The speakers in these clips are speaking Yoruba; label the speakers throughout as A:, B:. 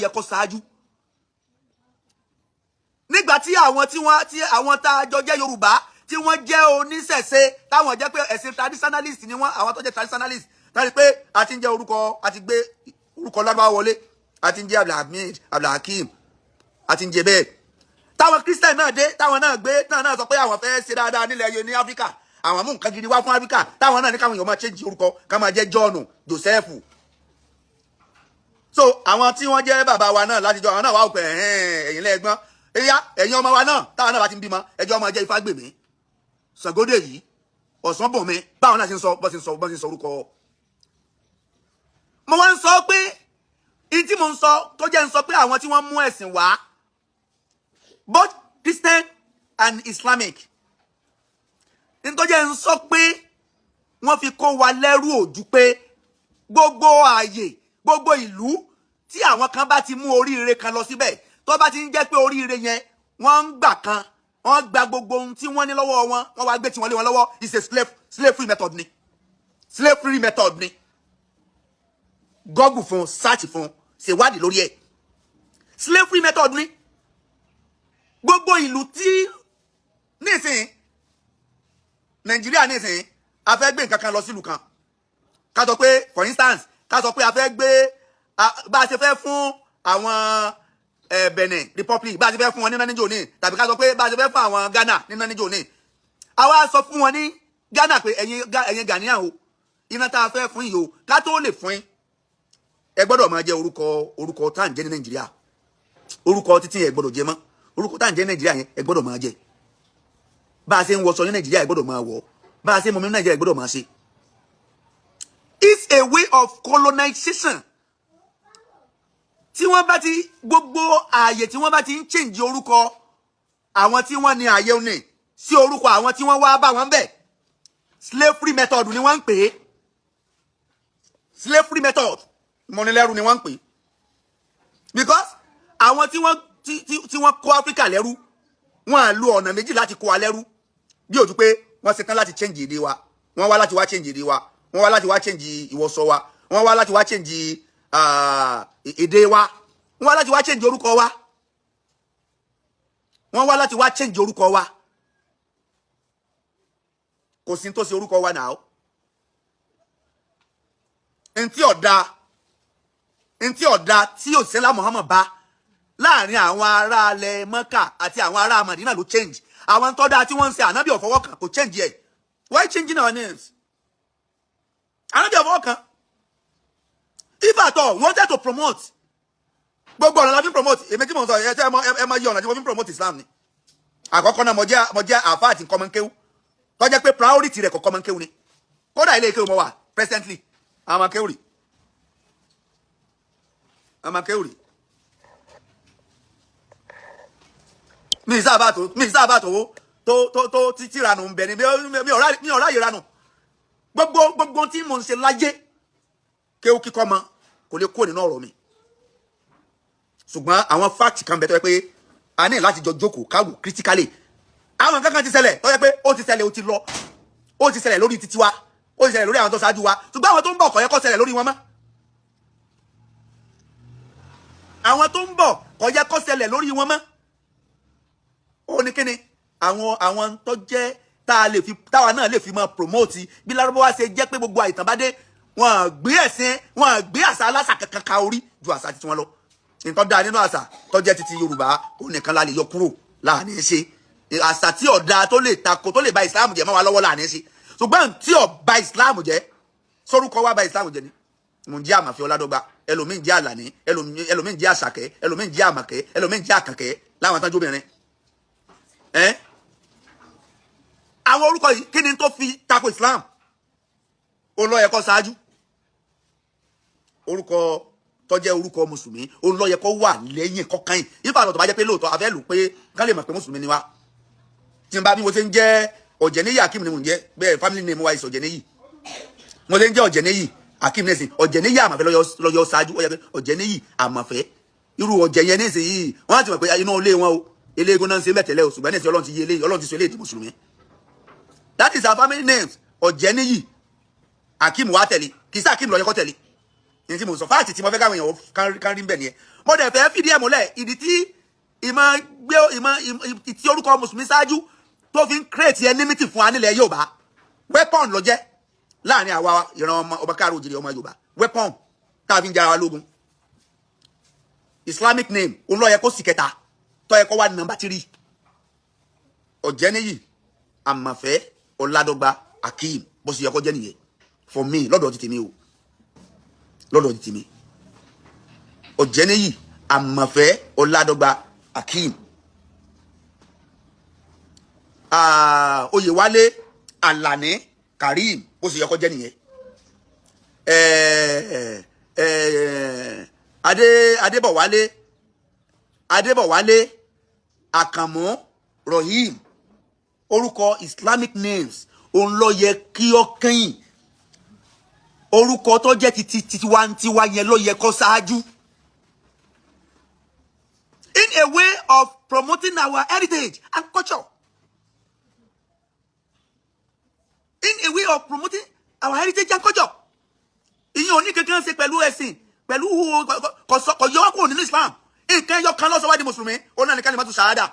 A: yẹ kó ṣáájú. Nígbà tí àwọn tí wọ́n tí àwọn tá a jọ jẹ́ Yorùbá, tí wọ́n jẹ́ oníṣẹ̀ṣe, táwọn jẹ́ pé ẹ̀sìn traditionalist ni wọ́n, àwọn tó jẹ́ traditionalist, tàbí pé a ti ń jẹ́ orúkọ, a ti gbé orúkọ Lárúbáwá wọlé, a ti ń jẹ́ Abdulhamid, Abdulhakeem, a ti ń jẹ́ bẹ́ẹ̀. Táwọn Christian náà dé, táwọn náà gbé, táwọn náà sọ pé àwọn fẹ́ ṣe dáadáa nílẹ̀ yẹn ní Áfíríkà, àwọn mú nǹkan gidi wá fún Áfíríkà, táwọn náà ní káwọn èèyàn máa change orúkọ, ká máa jẹ́ John, Joseph. So àwọn tí wọ́n jẹ́ bàbá wa náà látijọ́, àwọn náà wà ó pẹ̀, ẹ̀yìn lẹ́gbọ́n ẹ̀yà, ẹ̀yin ọmọ wa náà, táwọn náà bá ti ń bímọ, ẹjọ́ ọmọ jẹ́ Ifágbèmí, Ṣàngódé yìí, Ọ̀sánbọ̀nmi. Báwọn náà ti ń sọ bọ́ ti ń sọ bọ́ ti ń sọ orúkọ. Mo wá ń sọ pé in tí mo ń sọ tó jẹ́ ń sọ pé àwọn tí wọ́n mú ẹ̀sìn wá, both Christian and Islamic, in tó jẹ́ ń sọ pé wọ́n fi kó wa lẹ́rú òjú pé gbogbo ààyè, gbogbo ìlú tí àwọn kan bá ti mú oríire kan lọ síbẹ̀, tó bá ti ń jẹ́ pé oríire yẹn, wọ́n ń gbà kan, wọ́n gba gbogbo ohun tí wọ́n ní lọ́wọ́ wọn, wọ́n wá gbé tiwọn lé wọn lọ́wọ́. It's a slavery method ni, slavery method ni. Google fún, search fún, ṣèwádìí lórí ẹ̀. Slavery method ni. Gbogbo ìlú tí nísìnyí, Nàìjíríà nísìnyí, a fẹ́ gbé nǹkan kan lọ sílùú kan, ká sọ pé, for instance, ká sọ pé a fẹ́ gbé, bá a ṣe fẹ́ fún àwọn Benin Republic, bá a ṣe fẹ́ fún wọn níná níjò ní, tàbí ká sọ pé bá a ṣe fẹ́ fún àwọn Ghana níná níjò ní, àwa sọ fún wọn ní Ghana pé ẹ̀yin Ghanaian o, iná tá a fẹ́ fún yìí o, ká tó lè fún yín, ẹ gbọ́dọ̀ máa jẹ́ orúkọ tá à ń jẹ́ ní Nàìjíríà. Orúkọ títí ẹ gbọ́dọ̀ jẹ́ mọ́, orúkọ tá à ń jẹ́ ní Nàìjíríà yẹn, ẹ gbọ́dọ̀ máa jẹ́. Bá a ṣe ń wọṣọ ní Nàìjíríà, ẹ gbọ́dọ̀ máa wọ̀. Bá a ṣe ń mọmi ní Nàìjíríà, ẹ gbọ́dọ̀ máa ṣe. It's a way of colonization. Tí wọ́n bá ti gbogbo ààyè tí wọ́n bá ti ń change orúkọ àwọn tí wọ́n ní ààyè òní sí orúkọ àwọn tí wọ́n wá bá wọn bẹ̀, slavery method ni wọ́n ń pè é. Slavery method, mọ́nilẹ́rú ni wọ́n ń pè é, because àwọn tí wọ́n kó Áfíríkà lẹ́rú, wọ́n á lo ọ̀nà méjì láti kó wa lẹ́rú. Bí ojú pé wọ́n ṣe tán láti change èdè wa, wọ́n wá láti wá change èdè wa, wọ́n wá láti wá change ìwọṣọ wa, wọ́n wá láti wá change èdè wa, wọ́n wá láti wá change orúkọ wa, wọ́n wá láti wá change orúkọ wa. Kò sí tó ṣe orúkọ wa náà. Ntí ọ̀dà, ntí ọ̀dà tí òṣìṣẹ́lá Muhammad bá láàrin àwọn ará alẹ́ Mọ́kà àti àwọn ará Madina ló change. Àwọn tó dáa tí wọ́n ń ṣe, ànábì ọ̀fọwọ́ kan, kò change ẹ̀. Why changing our names? Ànábì ọ̀fọwọ́ kan. If at all wanted to promote, gbogbo ọ̀nà la fi promote. Èmi tí mo sọ ẹ tẹ́ ẹ mọ iye ọ̀nà tí mo fi promote Islam ni. Àkọ́kọ́ náà, mo jẹ́ àfáà àti kọ́mọ́nkéwú, tó jẹ́ pé priority rẹ̀ kọ́ kọ́mọ́nkéwú ni. Kódà ilé ìkéwú mo wà presently. Àwọn ọmọ kéwù rí, ọmọ kéwù rí. Mi sábà tó tó títí ranù ń bẹ ni. Mi ò ráyè ranù. Gbogbo tí mo ń ṣe láyé, kéwú kíkọ́ mọ kò lè kó nínú ọ̀rọ̀ mi. Ṣùgbọ́n àwọn fact kan bẹ tó yẹ pé a ní láti jọ jókòó káwò critically. Àwọn nǹkan kan ti ṣẹlẹ̀ tó yẹ pé ó ti ṣẹlẹ̀, ó ti lọ, ó ti ṣẹlẹ̀ lórí títí wa, ó ti ṣẹlẹ̀ lórí àwọn tó ṣáájú wa, ṣùgbọ́n àwọn tó ń bọ̀, kò yẹ kó ṣẹlẹ̀ lórí wọn mọ́. Àwọn tó ń bọ̀, kò yẹ kó ṣẹlẹ̀ lórí wọn mọ́. Ó ní kíni àwọn tó jẹ́ tá a lè fi, táwa náà lè fi máa promote bí Lárúbáwá ṣe jẹ́ pé gbogbo àìtàn bá dé, wọn gbé ẹ̀sìn, wọn gbé àṣà aláṣà kankan ka orí ju àṣà titi wọn lọ. Nǹkan dáa nínú àṣà tó jẹ́ titi Yorùbá, òun nìkan la lè yọ kúrò láàrin ṣe. Àṣà tí ọ̀dà tó lè tako, tó lè ba Ìsìláàmù jẹ́ mọ́ wa lọ́wọ́ láàrin ṣe, ṣùgbọ́n tí ò ba Ìsìláàmù jẹ́, sórúkọ wa ba Ìsìláàmù jẹ́ ni. Mo ń jẹ́ Àmàfẹ́ Ọládọ́gba, ẹlòmíín jẹ́ Àlàní, ẹlòmíín jẹ́ Àṣàkẹ́, ẹlòmíín jẹ́ Àmàkẹ́, ẹlòmíín jẹ́ Àkànkẹ́ láwọn tán jóbìnrin ẹ́. Àwọn orúkọ yìí, kí ni tó fi tako Islam? Ó ló yẹ kó ṣáájú. Orúkọ tó jẹ́ orúkọ mùsùlùmí, ó ló yẹ kó wà lẹ́yìn kọ́kàn yìí. Nípa àtọ̀ tó bá jẹ́ pé lóòótọ́ a fẹ́ lò pé kán lè mọ̀ pé mùsùlùmí ni wá. Tí n bá bí mo ṣe ń jẹ́ Ọ̀jẹ̀níyì Akeem ni mò ń jẹ́ bẹ́ẹ̀. Family name wa is Ọ̀jẹ̀níyì. Mo ṣe ń jẹ́ Ọ̀jẹ̀níyì Akeem nẹ́sìn, Ọ̀jẹ̀níyì Àmàfẹ́ lọ́yọ̀ ṣáájú. Ó yẹ pé Ọ̀jẹ̀níyì Àmàfẹ́, irú ọ̀jẹ̀ yẹn nísìnyí, wọ́n á ti mọ̀ pé inú ilé wọn o, eléégún náà ń ṣe mẹ́tẹ̀lẹ́ o. Ṣùgbọ́n nísìnyí, Ọlọ́run ti yé eléyìí, Ọlọ́run ti sọ eléyìí di mùsùlùmí. That is our family names. Ọ̀jẹ̀níyì Akeem wá tẹ̀lé, kì í sí Akeem ló yẹ kó tẹ̀lé. Ní tí mo sọ, fact tí mo fẹ́ káwọn èèyàn kan rí bẹ́ẹ̀ nìyẹn. Mo dẹ̀ fẹ́ fìdí ẹ̀ múlẹ̀, ìdí tí ìmọ̀ gbé ìmọ̀ tí orúkọ mùsùlùmí ṣáájú tó fi ń create enmity fún wa nílẹ̀ Yorùbá, weapon ló jẹ́ láàrin àwa ìran ọmọ ọba káàró òjìrì, ọmọ Yorùbá, weapon tá a fi ń jara wa lógun. Islamic name òun ló yẹ kó sì kẹta, tó yẹ kó wà ní number 3. Ọ̀jẹ́níyì, Àmọ̀fẹ́, Ọ̀làdọ́gba, Akeem, bó ṣe yẹ kó jẹ́ nìyẹn for me lọ́dọ̀ ti tèmi o, lọ́dọ̀ ti tèmi. Ọ̀jẹ́níyì, Àmọ̀fẹ́, Ọ̀làdọ́gba, Akeem, Oyèwálé, Àlàní, Karim, bó ṣe yẹ kó jẹ́ nìyẹn. Adé, Adébọ̀wálé, Adébọ̀wálé, Àkànmú, Rohim, orúkọ Islamic names òun ló yẹ kí ó kẹ́yìn. Orúkọ tó jẹ́ ti tiwantiwa yẹn ló yẹ kó ṣáájú, in a way of promoting our heritage and culture, in a way of promoting our heritage and culture. Ìyẹn ò ní kankan ṣe pẹ̀lú ẹ̀sìn, pẹ̀lú kò yọ wá kúrò nínú Islam. Nǹkan ẹyọ kan ló sọ wá di mùsùlùmí, ó náà ní kalimatu ṣahada.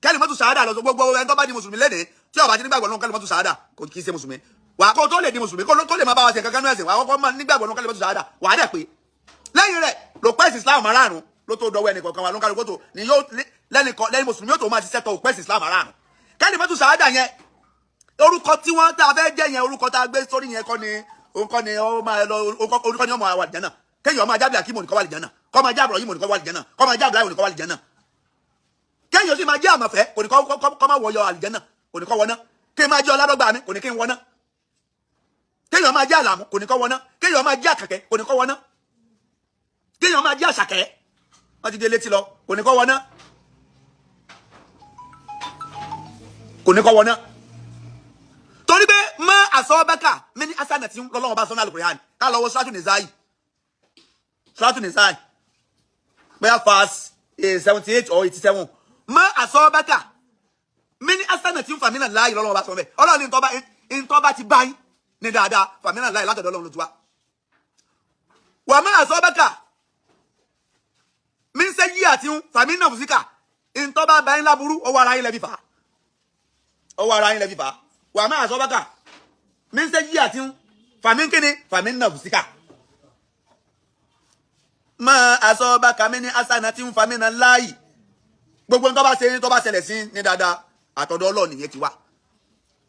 A: Kalimatu ṣahada lọ sọ gbogbo ẹni tó bá di mùsùlùmí lẹ́nìí. Tí ó bá ti nígbàgbọ́ nínú kalimatu ṣahada, kò kì í ṣe mùsùlùmí. Wà á kó tó lè di mùsùlùmí, kó tó lè máa bá wa ṣe kankan nínú ẹ̀sìn, wà á kọ́kọ́ máa nígbàgbọ́ nínú kalimatu ṣahada, wà á dẹ̀ pé lẹ́yìn rẹ̀ ló pẹ́sì Islam márààrún ló tó dọwọ́ ẹnì kọ̀ọ̀kan wa ló ń kálukú tó ní yóò lẹ́ni mùsùlùmí yóò tó máa ṣiṣẹ́ tó pẹ́sì Islam márààrún. Kalimatu ṣahada yẹn, orúkọ tí wọ́n tá a fẹ́ jẹ́ yẹn, orúkọ tá a gbé sórí yẹn kọ́ ni òun kọ́ ni ó máa lọ, orúkọ ni ó máa wà lìjánà. Kéèyàn máa jábìlì Akímù nìkan wà lìjánà, kọ́ máa jábìlì Ọ̀yìnbó nìkan wà lìjánà, kọ́ máa jábìlì Ayọ̀ nìkan wà lìjánà. Kéèyàn sì máa jẹ́ Àmọ̀fẹ́ kò ní kọ́ máa wọyọ àlìjánà, kò ní kọ́ wọná. Kéèyàn máa jẹ́ Ọládọ́gba mi kò ní kí n wọná. Kéèyàn máa jẹ́ Àlàmú kò ní kọ́ wọná. Kéèyàn máa jẹ́ Àkàkẹ́ kò ní kọ́ wọná. Kéèyàn máa jẹ́ Àṣàkẹ́, wọ́n ti dé létí lọ, kò ní kọ́ wọná, kò ní kọ́ wọná. Torí pé mọ́ àsọ́bẹ́kà mí ní asánà tí lọ́lọ́wọ́ bá sọ́nà Al-Qur'an, ká lọ́wọ́ Suratu Nisa'i, Suratu Nisa'i bóyá verse 78 or 87. Mọ́ àsọ́bẹ́kà mí ní asánà tí ń fàmínà láàyè lọ́lọ́wọ́ bá sọ bẹ́ẹ̀. Ọlọ́run ní ntọ́ bá ti báyìí ní dáadáa, fàmínà láàyè, látọ̀dọ̀ Ọlọ́run ló ti wá. Wà mọ́ àsọ́bẹ́kà mí ń sẹ́yí àti ń fàmínà fùsíkà, ntọ́ bá báyìí láburú, ọwọ́ ara yín lẹ́bi fà, ọwọ́ ara yín lẹ́bi fà. Wà má àsọ́bàkà mí ń sẹ́yí àti ń fàmí kíni fàmí nàfùsíkà. Má àsọ́bàkà mí ní asànà tí ń fàmí nà láàyè. Gbogbo ń tó bá ṣe ní tó bá ṣẹlẹ̀ sí ní dáadáa, àtọ̀dọ̀ Ọlọ́run nìyẹn ti wá.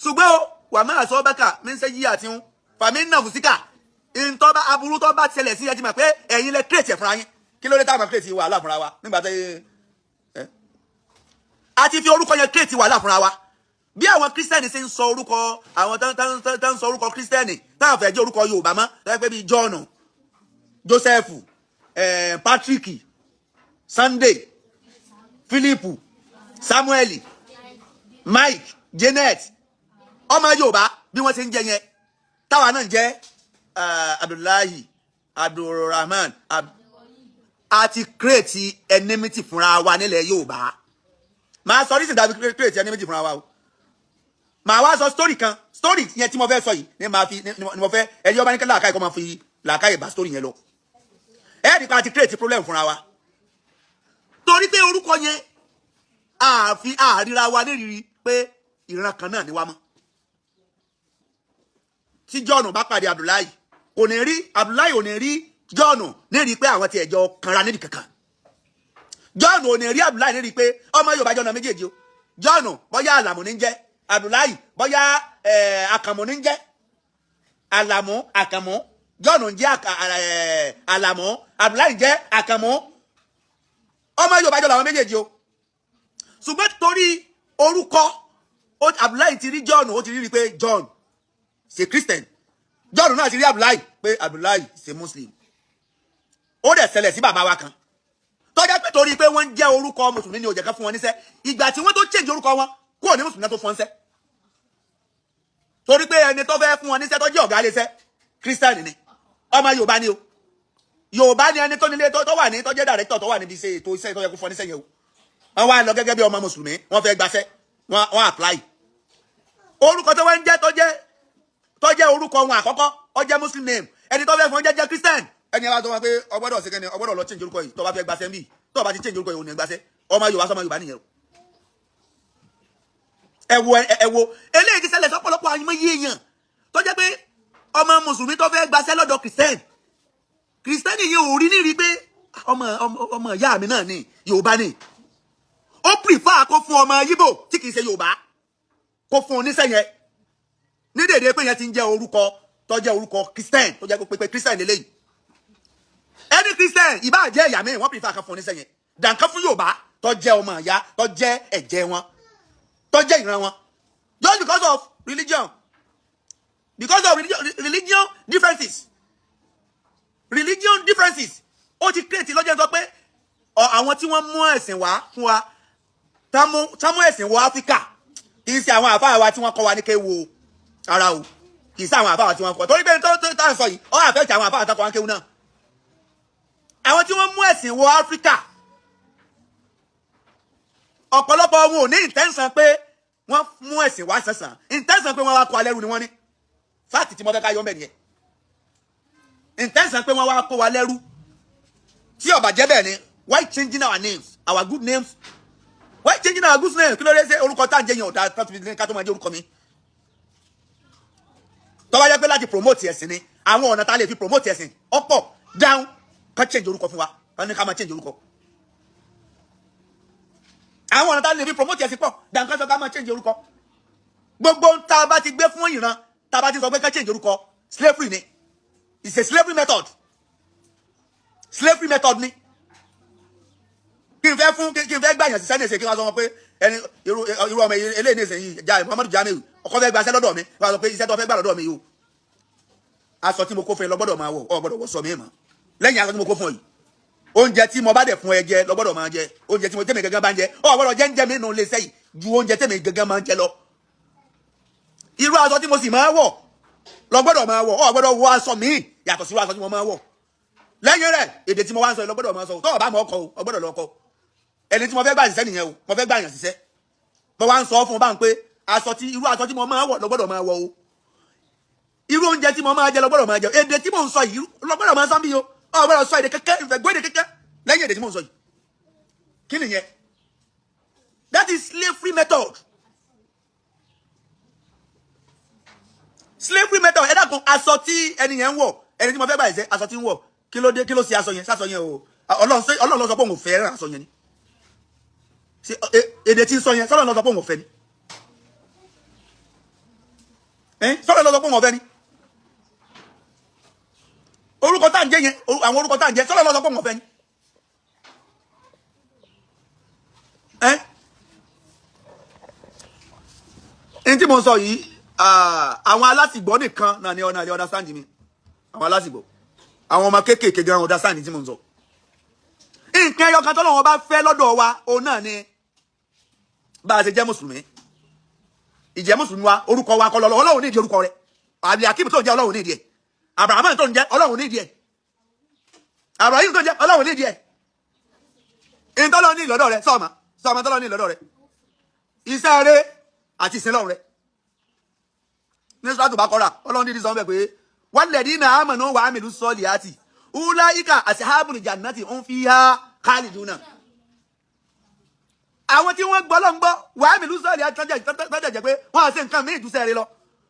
A: Ṣùgbọ́n o, wà má àsọ́bàkà mí ń sẹ́yí àti ń fàmí nàfùsíkà, ntọ́ bá aburú tó bá ṣẹlẹ̀ sí ẹ ti mọ̀ pé ẹ̀yin lẹ create ẹ̀ fúnra yín. Kí ló dé táwọn create wàhálà fúnra wa nígbà tó a ti fi orúkọ yẹn create wàhálà fúnra wa? Bí àwọn kírísítẹ́nì ṣe ń sọ orúkọ àwọn tó ń sọ orúkọ kírísítẹ́nì táwọn fẹ́ jẹ́ orúkọ Yorùbá mọ́, tẹ́lẹ̀ pé bíi John, Joseph, Patrick, Sunday, Philip, Samuel, Mike, Janet, ọmọ Yorùbá bí wọ́n ṣe ń jẹ yẹn, táwa náà ń jẹ́ Abdullahi, Abdulrahman, a ti create enmity fúnra wa nílẹ̀ Yorùbá. Màá sọ reason tàbí create enmity fúnra wa o. Màá wá sọ story kan. Story yẹn tí mo fẹ́ sọ yìí ni màá fi ni mo fẹ́ ẹni ọba ní kí làákàyè kọ́ máa fi làákàyè bá story yẹn lọ. Ẹ nípa ti create problem fúnra wa torí pé orúkọ yẹn, àfi àríra wa nírìírí pé ìran kan náà ni wá mọ́. Tí John bá pàdé Abdullahi, kò ní rí Abdullahi, ò ní rí John ní rí pé àwọn ti ẹ̀jọ́ kanra níbi kankan. John ò ní rí Abdullahi ní rí pé ọmọ Yorùbá jọ náà méjèèjì o. John bóyá Àlàmú ní jẹ́, Abdullahi bóyá Àkànmú ní jẹ́. Àlàmú, Àkànmú. John ń jẹ́ Àlàmú, Abdullahi jẹ́ Àkànmú. Ọmọ Yorùbá jọ làwọn méjèèjì o. Ṣùgbọ́n torí orúkọ, Abdullahi ti rí John, ó ti rí rí pé John ṣe Christian. John náà ti rí Abdullahi pé Abdullahi ṣe Muslim. Ó dẹ̀ ṣẹlẹ̀ sí bàbá wa kan tọ́jà pé torí pé wọ́n ń jẹ́ orúkọ mùsùlùmí ni ò jẹ́ ká fún wọn níṣẹ́. Ìgbà tí wọ́n tó change orúkọ wọn kúrò ní mùsùlùmí náà tó fún wọn níṣẹ́, torí pé ẹni tó fẹ́ fún wọn níṣẹ́ tó jẹ́ ọ̀gá iléeṣẹ́, Christian ni, ọmọ Yorùbá ni o. Yorùbá ni ẹni tó nílé tó wà ní tó jẹ́ director tó wà níbi iṣẹ́ ètò iṣẹ́ tó yẹ kó fún ọ níṣẹ́ yẹn o. Wọ́n wá lọ gẹ́gẹ́ bí ọmọ mùsùlùmí, wọ́n fẹ́ gbaṣẹ́, wọ́n apply. Orúkọ tó wọ́n ń jẹ́ tó jẹ́ orúkọ wọn àkọ́kọ́, ó jẹ́ Muslim name. Ẹni tó fẹ́ fún ọ jẹ́ Christian. Ẹni ẹ bá sọ wọn pé ọgbọ́dọ̀ ṣe kẹ́ni, ọgbọ́dọ̀ lọ change orúkọ yìí tó bá fẹ́ gbaṣẹ́ ń bì. Tó bá ti change orúkọ yìí, ò ní gbaṣẹ́. Ọmọ Yorùbá sọmọ Yorùbá nìyẹn o. Ẹ wo, ẹ wo, eléyìí ti ṣẹlẹ̀ sọ́pọ̀lọpọ̀ àyìnbó èèyàn tó jẹ́ pé ọmọ mùsùlùmí tó fẹ́ gbaṣẹ́ lọ́dọ̀ Christian, Christian yẹn ò rí ní rí pé ọmọ ìyá mi náà ni, Yorùbá ni. Ó prefer kó fún ọmọ Yíbò tí kìí ṣe Yorùbá, kó fún oníṣẹ́ yẹn ní dèdè pé yẹn ti ń jẹ́ orúkọ tó jẹ́ orúkọ Christian, tó jẹ́ pé Christian lélẹ́yìí. Ẹni Christian ìbá jẹ́ ẹ̀yà míì, wọ́n prefer kan fún oníṣẹ́ yẹn dànkan fún Yorùbá tó jẹ́ ọmọ ìyá, tó jẹ́ ẹ̀jẹ̀ wọn, tó jẹ́ ìran wọn, just because of religion, because of religion differences. Religion differences, ó ti create lọ́jọ́ sọ pé àwọn tí wọ́n mú ẹ̀sìn wá fún wa, tán mú ẹ̀sìn wọ Áfíríkà, kì í ṣe àwọn àfáà wa tí wọ́n kọ́ wa ní kéwu ara o. Kì í ṣe àwọn àfáà wa tí wọ́n kọ́, torí pé tó à ń sọ yìí, ó affect àwọn àfáà tó kọ́ wa ní kéwu náà. Àwọn tí wọ́n mú ẹ̀sìn wọ Áfíríkà, ọ̀pọ̀lọpọ̀ wọn ò ní intention pé wọ́n mú ẹ̀sìn wá sẹ̀sán. Intention pé wọ́n wá kó alẹ́rú ni wọ́n ní. Fact tí mo fẹ́ ká yọ mẹ́ nìyẹn, intention pé wọ́n wá kó wa lẹ́rú. Tí ó bá jẹ́ bẹ́ẹ̀ ni, why changing our names, our good names? Why changing our good names? Kí ló dé? Ṣe orúkọ tá à ń jẹ́ yẹn ò dáa ká tó máa jẹ́ orúkọ mi? Tó bá jẹ́ pé láti promote ẹ̀sìn ni, àwọn ọ̀nà tá a lè fi promote ẹ̀sìn ọ̀pọ̀ down ká change orúkọ fún wa, ká ní ká máa change orúkọ. Àwọn ọ̀nà tá a lè fi promote ẹ̀sìn pọ̀ down ká sọ ká máa change orúkọ. Gbogbo tá a bá ti gbé fún ìran, tá a bá ti sọ pé ká change orúkọ, slavery ni. It's a slavery method. Slavery method ni. Kí n fẹ́ gbàyàn sí sẹ́ni ẹ̀sẹ̀, kí wọ́n sọ wọn pé ẹni irú ọmọ eléyìí ní ìsẹ̀yìn ja Muhammadu Jamiu, ọkọ fẹ́ gbaṣẹ́ lọ́dọ̀ mi, wọ́n sọ pé iṣẹ́ tó fẹ́ gbà lọ́dọ̀ mi yìí o, aṣọ tí mo kó fún ẹ lọ gbọ́dọ̀ máa wọ̀, ọ gbọ́dọ̀ wọ̀ sọ mí mọ́ lẹ́yìn aṣọ tí mo kó fún ọ yìí. Oúnjẹ tí mo bá dẹ̀ fún ẹ jẹ lọ gbọ́dọ̀ máa jẹ. Oúnjẹ tí mo tẹ̀mí gangan bá ń jẹ, ọ gbọ́dọ̀ jẹ́ ń jẹ mí nù lé sẹ́yìn ju oúnjẹ tẹ̀mí gangan máa ń jẹ lọ. Irú aṣọ tí mo sì máa wọ̀ lọ gbọ́dọ̀ máa wọ̀, ọ gbọ́dọ̀ wọ aṣọ míì yàtọ̀ sí irú aṣọ tí mo máa wọ̀. Lẹ́yìn rẹ̀, èdè tí mo wá ń sọ yìí lọ gbọ́dọ̀ máa sọ. Tọ́wọ́ bá mọ̀ ọkọ o, ọ gbọ́dọ̀ lọ kọ. Ẹni tí mo fẹ́ gbà ṣiṣẹ́ nìyẹn o. Mo fẹ́ gbà yàn ṣiṣẹ́, mo wá ń sọ fún un báń pé aṣọ tí irú aṣọ tí mo máa wọ̀ lọ gbọ́dọ̀ máa wọ̀ o, irú oúnjẹ tí mo máa jẹ lọ gbọ́dọ̀ máa jẹ, èdè tí mo ń sọ yìí lọ gbọ́dọ̀ máa sọ bí o, ọ gbọ́dọ̀ sọ èdè kẹ́kẹ́ ìfẹ́ gbọ́ èdè kẹ́kẹ́ lẹ́yìn èdè tí mo ń sọ yìí. Kí nìyẹn? That is slavery method, slavery method. Ẹ dákun, aṣọ tí ẹni yẹn ń wọ̀, ẹni tí mo fẹ́ gbà ṣiṣẹ́, aṣọ tí ń wọ̀, kí ló dé? Kí ló ṣe aṣọ yẹn? Sásọ yẹn o, Ọlọ́run ló sọ pé òun ò fẹ́ràn aṣọ yẹn ni? Ṣe èdè tí ń sọ yẹn, sọlọ́run ló sọ pé òun ò fẹ́ ni? Sọlọ́run ló sọ pé òun ò fẹ́ ni? Orúkọ tá à ń jẹ́ yẹn, àwọn orúkọ tá à ń jẹ́, sọlọ́run ló sọ pé òun ò fẹ́ ni? Ní tí mo sọ yìí, àwọn alásìgbọ́ nìkan náà ni ọ̀nà àlẹ́ understand mi. Àwọn alásìgbọ́, àwọn ọmọ kéékèèké gan understand ní tí mo sọ. Nǹkan ẹyọ kan tọ́lọ́run bá fẹ́ lọ́dọ̀ wa, òun náà ni bá a ṣe jẹ́ mùsùlùmí. Ìjẹ́ mùsùlùmí wa, orúkọ wa kọ́ lọ́lọ́. Ọlọ́run ní ìdí orúkọ rẹ̀. Abdulhakeem tó ń jẹ́, Ọlọ́run ní ìdí ẹ̀. Abrahamu tó ń jẹ́, Ọlọ́run ní ìdí ẹ̀. Abraham tó ń jẹ́, Ọlọ́run ní ìdí ẹ̀. Ìtọ́lọ́ ní ìlọ́dọ̀ rẹ̀, sọ́ọ̀mà sọ́ọ̀mà tọ́lọ́ ní ìlọ́dọ̀ rẹ̀, iṣẹ́ rẹ̀ àti ìsinlọ́run rẹ̀. Ní sọ́tò bá kọ́ra, Ọlọ́run ní ìdí sọ́n bẹ̀ pé walladina amanu wa amilu solihati ulaika ashabul jannati hum fiha khaliduna. Àwọn tí wọ́n gbọ́ lọ́n gbọ́, wa amilu solihati, tọ́jà jẹ́ pé wọ́n á ṣe nǹkan míì jùsẹ̀ rẹ lọ,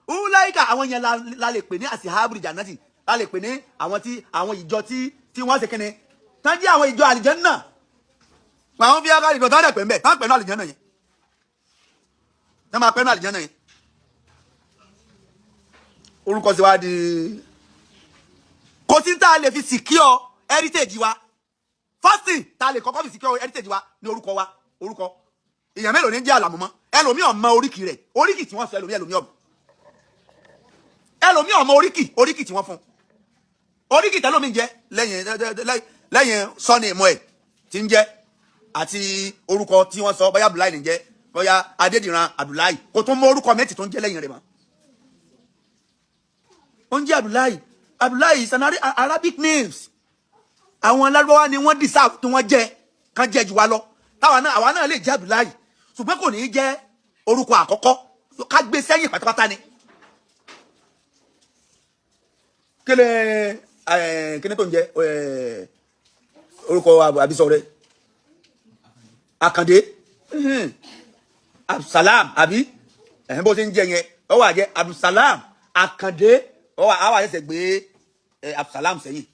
A: ulaika, àwọn yẹn la lè pè ní ashabul jannati, la lè pè ní àwọn tí àwọn ìjọ tí wọ́n ṣe kíni tán jẹ́ àwọn ìjọ àlìjẹ́nnà. Àwọn fi akáàlì ìjọ tán dẹ̀ pè ń bẹ̀, tán pè ní àlìjẹ́nnà yẹn, tán máa pè ní àlìjẹ́nnà yẹn. Orúkọ sí wa di kò sí tá a lè fi secure heritage wa. First thing tá a lè kọ́kọ́ fi secure heritage wa ní orúkọ wa. Orúkọ èèyàn mélòó ní jẹ́ àlàmú mọ́? Ẹlòmíì ò mọ oríkì rẹ̀, oríkì tí wọ́n sọ. Ẹlòmíì ò mọ, ẹlòmíì ò mọ oríkì tí wọ́n fún, oríkì tẹ́lòmíì jẹ́ lẹ́yìn sọ́ni ìmọ̀ ẹ̀ tí ń jẹ́ àti orúkọ tí wọ́n sọ, bóyá Abdullahi ní jẹ́, bóyá Adédìran Abdullahi, kò tún mọ orúkọ mẹ́tì tó ń jẹ́ lẹ́yìn rẹ̀ mọ́. Ó ń jẹ́ Abdullahi. Abdullahi is an Arabic names. Àwọn Lárúbáwá ni wọ́n deserve tí wọ́n jẹ́ kán jẹ́ jù wá lọ. Táwa náà, àwa náà lè jẹ́ Abdullahi, ṣùgbọ́n kò ní í jẹ́ orúkọ àkọ́kọ́, ká gbé sẹ́yìn pátápátá ni. Kílẹ̀ Kíní tó ń jẹ orúkọ àbísọ rẹ, Àkàndé Abdulsalam, àbí ẹ̀hìn bó ṣe ń jẹ yẹn, ó wà jẹ́ Abdulsalam Àkàndé. Ó wà á wà ṣẹ̀ṣẹ̀ gbé Abdulsalam sẹ́yìn.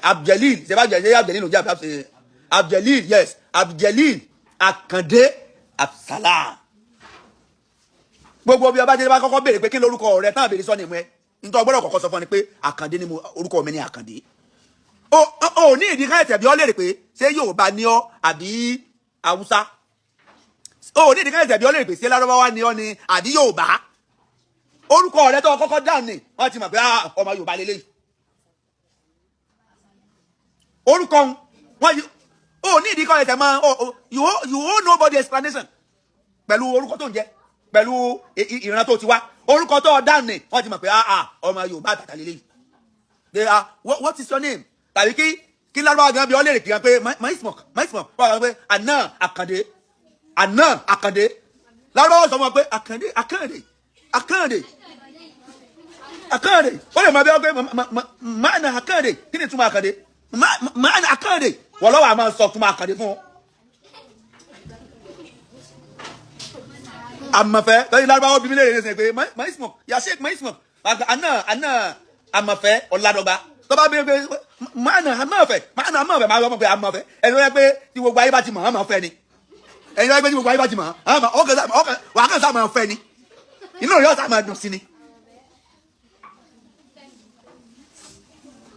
A: Abduljalil, ṣe bá jẹ Abduljalil ló jẹ́ Abduljalil? Yes, Abduljalil Àkàndé Abdulsalam. Gbogbo bí ọba jẹ́ bá kọ́kọ́ béèrè pé kí lórúkọ rẹ, tán àbèrè sọ ni mo ẹ nítorí ọgbọ́dọ̀ kọ́kọ́ sọ fún ni pé Àkàndé ni mo, orúkọ mi ni Àkàndé. O ní ìdí káyọ̀tẹ̀ bí ọ léèrè pé ṣé Yorùbá ni ọ àbí Haúsá. O ní ìdí káyọ̀tẹ̀ bí ọ léèrè pé ṣé Lárúbáwá ni ọ ni àbí Yorùbá. Orúkọ rẹ tó kọ́kọ́ dáhùn ni wọ́n ti mọ̀ pé ọmọ Yorùbá lélẹ́yìí. Orúkọ wọn o ní ìdí káyọ̀tẹ̀ mọ́. You owe nobody explanation pẹ̀lú orúkọ tó ń jẹ́, pẹ̀lú ìran tó ti wá. Orúkọ tó dáhùn ni wọ́n ti mọ̀ pé ọmọ Yorùbá àtàtà lélẹ́yìí. They are what is your name? Tàbí kí Lárúbáwá gan bí ọ léèrè kí wọn pé maismok, maismok, wọ́n wá pé àná Àkàndé, àná Àkàndé. Lárúbáwá sọ fún wọn pé Àkàndé, Àkàndé, Àkàndé, Àkàndé. Ó lè máa bí wọn pé máàna Àkàndé, kí ni túmọ̀ Àkàndé? Máàna Àkàndé, wọ́n lọ́wọ́ àmọ́ sọ túmọ̀ Àkàndé fún wọn. Àmọ̀fẹ́ lọ́yìn Lárúbáwá bí mi léèrè ní sẹ́yìn pé maismok yasek maismok, àná àná Àmọ̀fẹ́ Ọ̀làdọ́gba. Tó bá bí pé máàna Àmọ̀fẹ́, máàna Àmọ̀fẹ́, máa wọ́n pé Àmọ̀fẹ́ ẹni wọ́n yẹ pé tí gbogbo ayé bá ti mọ̀ Àmọ̀fẹ́ ni. Ẹni wọ́n yẹ pé tí gbogbo ayé bá ti mọ̀ àmọ̀ ọkàn wà á kàn sá máa fẹ́ ni, inú rẹ̀ ọ̀sà máa dùn sí ni.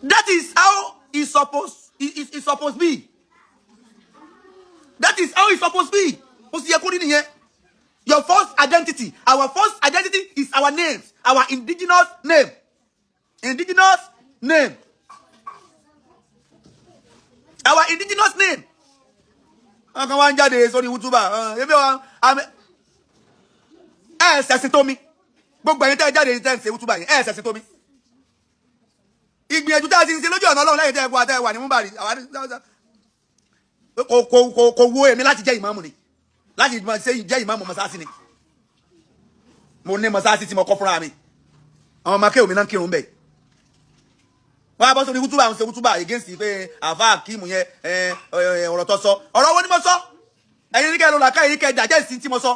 A: That is how it suppose be. That is how it suppose be. Ó sì yẹ kó rí nìyẹn. Your first identity, our first identity is our names, our indigenous name. Indigenous name. Our indigenous name. Wọ́n kan wá ń jáde sórí wútúbà. Ebi wa ẹ ṣẹ̀sìn tó mi. Gbogbo ẹ̀yin tẹ́ ẹ jáde tẹ́ ẹ ń ṣe wútúbà yẹn, ẹ ṣẹ̀sìn tó mi. Ìgbìyànjú tá a ti ń ṣe lójú ọ̀nà Ọlọ́run lẹ́yìn tẹ́ ẹ kú àtẹ́ wà ní Múbàrí. Kò wo èmi láti jẹ́ ìmáàmù ni, láti ṣe jẹ́ ìmáàmù mọ́sáàsì ni. Mo ní mọ́sáàsì tí mo kọ́ fúnra mi. Àwọn ọmọ akéwì mi náà ń kírun bẹ́ẹ̀. Wọ́n á bọ́ sórí wútúbà, ń ṣe wútúbà against pé àfa Akeem yẹn, ọ̀rọ̀ tó sọ. Ọ̀rọ̀ wo ni mo sọ? Ẹ̀yin ní kẹ́ ẹ lọ làákà, ẹ̀yin kẹ́ ẹ dàjẹ́ ìsìn tí mo sọ.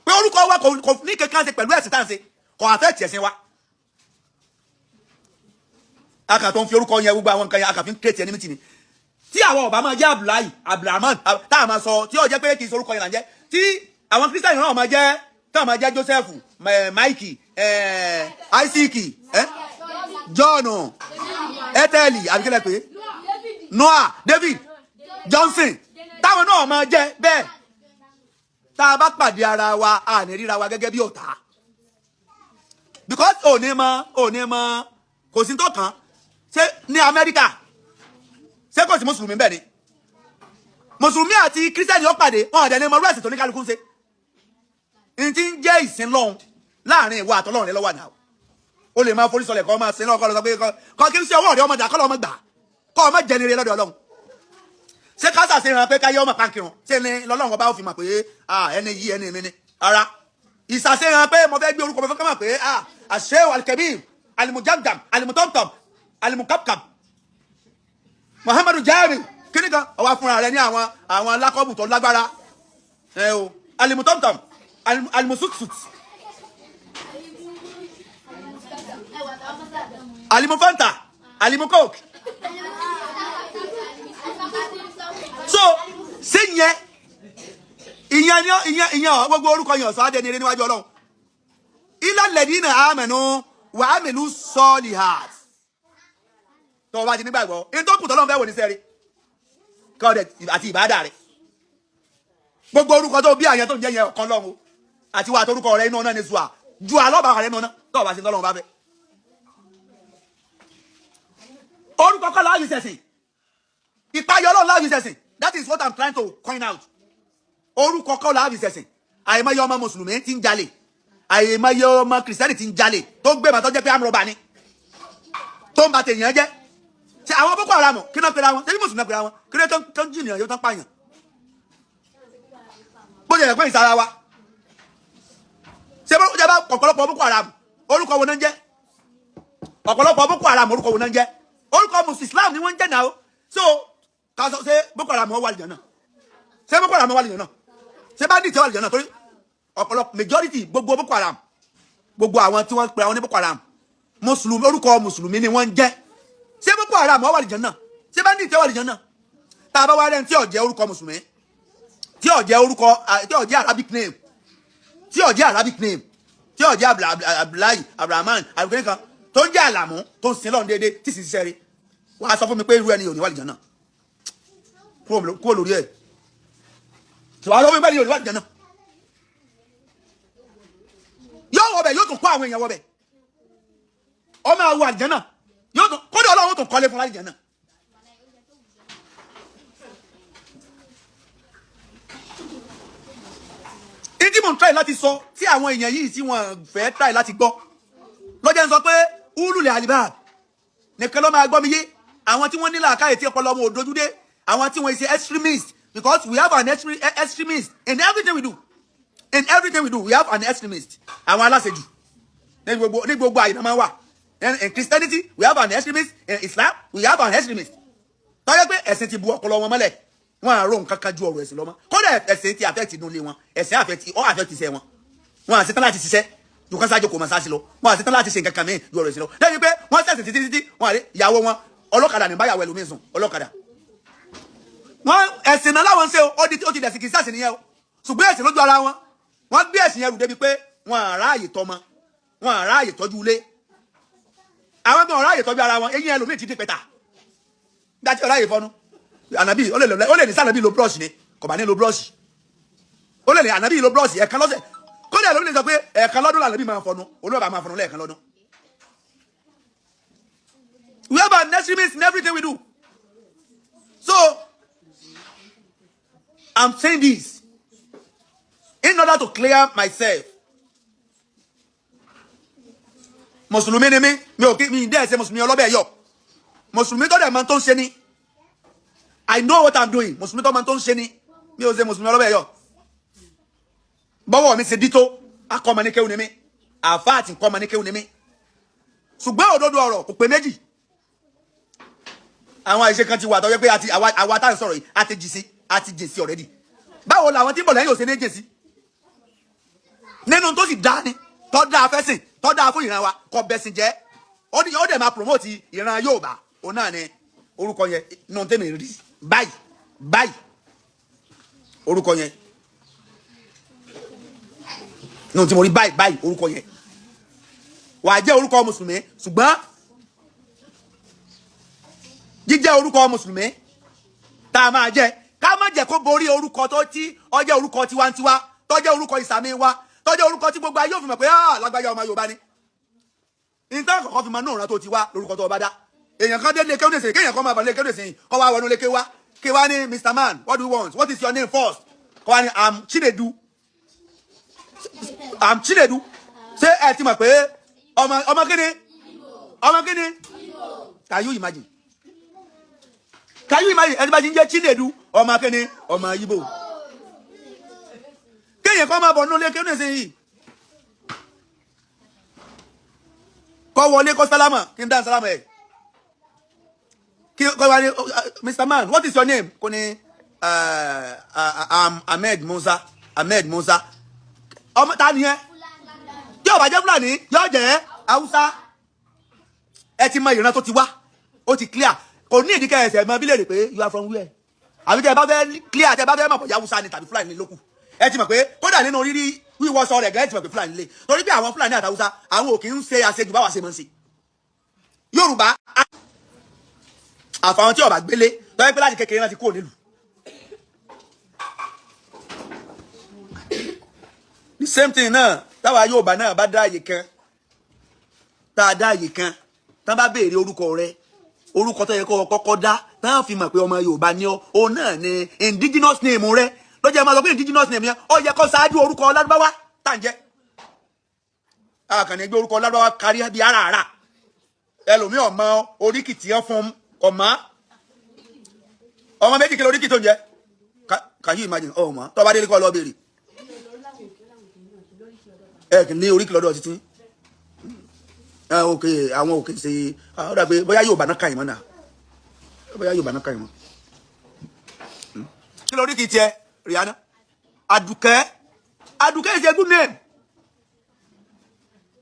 A: Pé orúkọ wa kò ní kankan ṣe pẹ̀lú ẹ̀sìn tá à ń ṣe, kò affect ẹ̀sìn wa. A kà tó ń fi orúkọ yẹn, gbogbo àwọn nǹkan yẹn, a kà fi ń create enmity ni. Tí àwọn ọba máa jẹ́ Abdullahi, Abdulrahman, tá a máa sọ tí ó jẹ́ pé kì í ṣe orúkọ yẹn là ń jẹ́, tí àwọn Christian náà máa jẹ́, tá a máa jẹ́ Joseph, Mike, Isaac, John, Ethel, àbíkẹ́lẹ́ pé Noah, David, Johnson, táwọn náà máa jẹ́ bẹ́ẹ̀. Tá a bá pàdé ara wa, a ní ríra wa gẹ́gẹ́ bí ọ̀tá, because òní mọ, òní mọ, kò sí tó kàn. Ṣé ní Amẹ́ríkà, ṣé kò sí mùsùlùmí bẹ́ẹ̀ ni? Mùsùlùmí àti kírísítẹ́nì ó pàdé, wọn àdẹni mọ rẹ́sì tó ní kálukú ń ṣe ní ti ń jẹ́ ìsìn lọ́hùn. Láàrin ìwà àtọ́lọ́run rẹ lọ́wọ́ àná, o lè máa forí sọlẹ̀ kọ́ máa sin lọ́wọ́, kọ́ lọ sọ pé kọ́ kí n ṣe ọwọ́ rẹ ọmọ dà, kọ́ lọ́ ọmọ gbà, kọ́ ọmọ jẹni rẹ lọ́dọ̀ Ọlọ́run. Ṣé kásà ṣe hàn pé káyé ọmọ pàǹkìrùn ṣé ni lọ́lọ́run ọba ó fi mọ̀ pé ẹni yìí ẹni mi ni? Ara ìsàṣe hàn pé mo fẹ́ gbé orúkọ, mo fẹ́ kọ́ mọ̀ pé àṣẹ alikẹ́bí alimujamjam alimutomtom alimukapkap Muhammadu Jami kíní kan, ọwọ́ fúnra rẹ ní àwọn alákọ̀ọ́bù tó lágbára ẹ o, alimutomtom, alimusutsut, alimufanta, alimukok. So ṣé yẹn ìyẹn ìyẹn ìyẹn gbogbo orúkọ yẹn ọ̀sán adẹni eré níwájú Ọlọ́run? Ilẹ̀ lẹ́dínà àmẹ̀nù wà á mẹ́lú sọ́ọ̀lì hàt. Tó o bá ti nígbàgbọ́ ní tó kù tọ́lọ́run fẹ́ wò ní sẹ́rí kọ́ọ̀dẹ̀ àti ìbádà rẹ̀. Gbogbo orúkọ tó bí àyàn tó ń jẹ́ yẹn ọ̀kan lọ́run àti wà torúkọ rẹ̀ inú ọ̀nà ní zua ju àlọ́bà rẹ̀ nù ọ̀nà tó o bá ti tọ́lọ́run bá fẹ́. Orúkọ kọ́ láàyè sẹ̀sìn, ìpayọ̀ Ọlọ́run láàyè sẹ̀sìn. That is what I'm trying to coin out. Orúkọ kọ́ láàyè sẹ̀sìn. Àìmọye ọmọ mùsùlùmí ti ń jalè, àìmọye ọmọ kìrìsìtẹ́nì ti ń jalè tó gbé màtọ́ jẹ́ pé amúrọ̀bà ni tó ń ba tèèyàn jẹ́. Ṣe àwọn Boko Haram kí náà pera wọn? Ṣé bí mùsùlùmí náà pera wọn? Kí náà tó ń jìnnìyàn yóò tán pààyàn? Bó ṣe yẹ pé ìsara wa ṣe bó ṣe bá ọ̀pọ̀lọpọ̀ Boko Haram Orúkọ wo náà ń jẹ́? Ọ̀pọ̀lọpọ̀ Boko Haram, orúkọ wo náà ń jẹ́? Orúkọ Muslim Islam ni wọ́n ń jẹ́ náà. So ká sọ, ṣé Boko Haram wà lìjọ náà? Ṣé Boko Haram wà lìjọ náà? Ṣé bandit wà lìjọ náà? Torí ọ̀pọ̀lọpọ̀, majority gbogbo Boko Haram, gbogbo àwọn tí wọ́n pe àwọn ní Boko Haram, mùsùlùmí, orúkọ mùsùlùmí ni wọ́n ń jẹ́. Ṣé Boko Haram wà lìjọ náà? Ṣé bandit wà lìjọ náà? Tá a bá wá rẹ́ni tí ò jẹ́ orúkọ mùsùlùmí, tí ò jẹ́ orúkọ, tí ò jẹ́ Arabic name, tí ò jẹ́ Arabic name, tí ò jẹ́ Abdullahi, Abdulrahman, abdulkarim kan, tó ń jẹ́ Àlàmú, tó ń sin lọ́run déédéé, tí sì ń ṣiṣẹ́ rí, wàá sọ fún mi pé irú ẹni ò ní wà lìjọ náà? Kúrò lórí ẹ̀. Wàá sọ fún mi pé ẹni ò ní wà lìjọ náà? Yóò wọ bẹ̀, yóò tún kó àwọn èèyàn wọ bẹ̀. Ọ máa wọ àlìjọ náà, yóò tún kódà Ọlọ́run tún kọ́lé fún àlìjọ náà. Ìdí mò ń try láti sọ tí àwọn èèyàn yìí tí wọ́n fẹ́ try láti gbọ́ lọ́jọ́ ń sọ pé ulul albab nìkan ló máa gbọ́ mi yé. Àwọn tí wọ́n ní làákàyè, tí ọpọlọ wọn ò dojúdé, àwọn tí wọ́n ṣe extremist, because we have an extremist in everything we do. In everything we do, we have an extremist. Àwọn aláṣejù ní gbogbo àyè náà máa wà. In Christianity, we have an extremist. In Islam, we have an extremist. Tọ́jú pé ẹ̀sìn ti bu ọpọlọ wọn mọ́lẹ̀, wọn àrò nǹkan kan ju ọ̀rọ̀ ẹ̀sìn lọ mọ́. Kódà ẹ̀sìn ti affect inú ilé wọn, ẹ̀sìn affect ọ́, affect iṣẹ́ wọn. Wọn àti tán láti ṣiṣẹ́ ju kán sáájú kò mọ̀ sáà sí lọ. Wọn àti tán láti ṣe nǹkan kan mìíràn ju ọ̀rọ̀ ẹ̀sìn lọ. Lẹ́yìn pé wọ́n ṣẹ̀sìn títí títí, wọn àrí ìyàwó wọn, ọlọ́kadà ní báyàwó ẹlòmíín sùn, ọlọ́kadà. Wọn ẹ̀sìn náà láwọn ń ṣe o, ó ti dẹ̀sìn, kì í sàṣìn nìyẹn o, ṣùgbọ́n ẹ̀sìn lójú ara wọn. Wọ́n gbé ẹ̀sìn yẹn rù débi pé wọn àráàyè tọmọ, wọn àráàyè tọ́jú ilé, àwọn gan ọ̀ráàyè tọ́jú ara wọn. Eyín ẹlòmíín ti dín pẹ́ta gbàtí ọ̀ráàyè fọnú. Ànàbí ó lè ní sànàbí lo brush ni, kò bá ní lo brush. Ó lè ní ànàbí lo brush ẹ̀ẹ̀kan lọ́sẹ̀. Kódà ló lè sọ pé ẹ̀ẹ̀kan lọ́dún lànàbí máa fọnu, olóòbá máa fọnu lẹ́ẹ̀kan lọ́dún. We have an extremist in everything we do. So I'm saying this in order to clear myself. Mùsùlùmí ni mí, mi ò kí mi dẹ́ ẹ̀sẹ̀ mùsùlùmí ọlọ́bẹ̀ yọ. Mùsùlùmí tó dẹ̀ máa tó ń ṣe ni. I know what I'm doing. Mùsùlùmí tó máa tó ń ṣe ni. Mi ò ṣe mùsùlùmí ọlọ́bẹ̀ yọ. Bọ́wọ́ mi ṣe dító, akọ́mọ ní kéwù ni mí, àfáà àti nkọ́mọ ní kéwù ni mí. Ṣùgbọ́n òdodo ọ̀rọ̀ kò pé méjì. Àwọn àìṣe kan ti wà tó yẹ pé àti àwa tá à ń sọ̀rọ̀ yìí, àti jì sí, àti jì sí already. Báwo làwọn tí ń bọ̀ lẹ́yìn ò ṣe ní jì sí? Nínú tó sì dá ni, tó dáa fẹ́sìn, tó dáa fún ìran wa, kò bẹ̀sìn jẹ́, ó ní ó dẹ̀ máa promote ìran Yorùbá, òun náà ni orúkọ yẹn. Nínú tèmi rí báyìí báyìí, orúkọ yẹn, nínú tí mo rí báyìí báyìí, orúkọ yẹn wàá jẹ́ orúkọ mùsùlùmí, ṣùgbọ́n jíjẹ́ orúkọ mùsùlùmí tá a máa jẹ́, ká má jẹ́ kó borí orúkọ tó tí ó jẹ́ orúkọ tiwantiwa, tó jẹ́ orúkọ ìsàmì wa, tó jẹ́ orúkọ tí gbogbo ayé ò fi mọ̀ pé ah, lágbájá, ọmọ Yorùbá ni. Nítorí àkọ́kọ́ fi máa náà rán tó ti wá lórúkọ tó o bá dá. Èèyàn kan dé lé kéwòn nìsín, kéèyàn kan máa bà lé kéwòn nìsín, kọ́ wá wọnú lé kéwá, kéwá ní, "Mr Man, what do you want? What is your name first?" Kọ́ wá ní, "I'm Chinedu, I'm Chinedu." Ṣé ẹ ti mọ̀ pé ọmọ kíni, ọmọ kíni? Can you imagine? Can you imagine? Ẹni bá ti ń jẹ́ Chinedu, ọmọ kíni? Ọmọ Ìgbò. Kéèyàn kan máa bọ̀ nínú ilé kéwòn nìsín yìí, kọ́ wọlé, kọ́ sálámà, kí n dá sálámà ẹ̀, kí kọ́ wá ní, "Mr Man, what is your name?" Kò ní, "I'm Ahmed Musa, Ahmed Musa." Ọmọ ta nìyẹn? Tí ó bá jẹ́ Fúlàní, yóò jẹ́ Haúsá. Ẹ ti mọ ìran tó ti wá, ó ti clear. Kò ní ìdíkẹ́ ẹsẹ̀ mọ bílẹ̀ rè pé, "You are from where?" Àbí tẹ́ ẹ bá fẹ́ clear, tẹ́ ẹ bá fẹ́ mọ̀ bóyá Haúsá ni tàbí Fúlàní lókù, ẹ ti mọ̀ pé kódà nínú rírí wíwọṣọ rẹ̀ gẹ́gẹ́, ti mọ̀ pé Fúlàní lè, torí pé àwọn Fúlàní àti Haúsá, àwọn ò kì í ṣe àṣejù báwa ṣe máa ń ṣe Yorùbá. Àfàwọn tí ó bá gbélé tọ́jú pé láti kékeré láti kúrò nílùú. The same thing náà, táwa Yorùbá náà bá dá àyè kan, tá a dá àyè kan, tá a bá béèrè orúkọ rẹ, orúkọ tó yẹ kó o kọ́kọ́ dá, tá a fi mọ̀ pé ọmọ Yorùbá ni ọ́, òun náà ni indigenous name rẹ. Lọ́jọ́ ẹ máa sọ pé indigenous name yẹn, ó yẹ kó ṣáájú orúkọ lárúbáwá tá à ń jẹ́. Àkànní gbé orúkọ lárúbáwá kárí bí ara ara ẹlòmíì, ọmọ oríkì tí wọ́n fún ọmọ ọmọ méjì kí lóríkì tó ń jẹ. Can you imagine? Ọmọ tó bá délé, kọ́ lọ béèrè ẹ kì í ní oríkì lọ́dọ̀ títí. Òkè àwọn òkè ṣe ó dà pé bóyá Yorùbá náà kà yín mọ́ náà, bóyá Yorùbá náà kà yín mọ́. Kí lórí kìí tiẹ̀, Rihanna? Àdùkẹ́. Àdùkẹ́ is a good name.